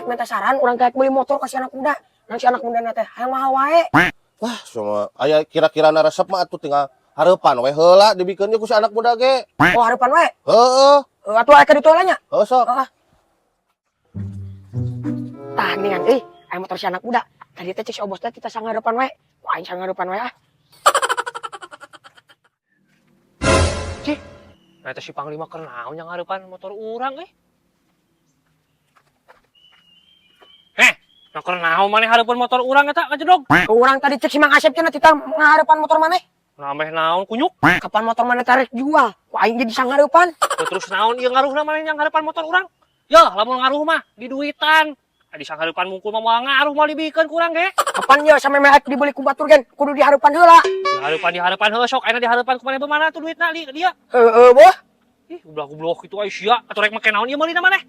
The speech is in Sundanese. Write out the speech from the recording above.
Teh minta saran, urang teh beli motor ka si anak muda. Nang si anak muda na teh hayang mahal wae. Wah, sama aya kira-kira resep mah atuh tinggal hareupan we heula dibikeun ku si anak muda ge. Oh, hareupan wae. Heeh. Heuh, atuh aya ka ditu heula nya. Heuh, sok. Heeh. Tah geuningan euy, aya motor si anak muda. Tadi teh cek si Obos teh kita sanghareupan wae. Ku aing sanghareupan wae ah. Cih, nah eta si Panglima keur naon yang ngarepan motor urang euy? Eh, nah keur naon maneh hareupeun motor urang eta ngajedog? Ke urang tadi cek si Mang Asep cenah tita ngahareupan motor maneh. Nambah naon kunyuk? Kapan motor maneh tarik jual? Ku aing jadi sanghareupan. Teu terus naon ieu ngaruhna maneh yang ngarepan motor urang? Yeuh, lamun ngaruh mah di duitan. Di sanghareupan mungkul mah moal ngaruh moal dibikeun ku urang ge. Kapan ye sampe meh dibeli ku batur gen kudu dihareupan heula. Dihareupan heula sok ayeuna dihareupan ku maneh mana tuh duitna li dia. Heeh, boh. Ih, goblok-goblok kitu ai sia. Atuh rek make naon ieu meulina maneh?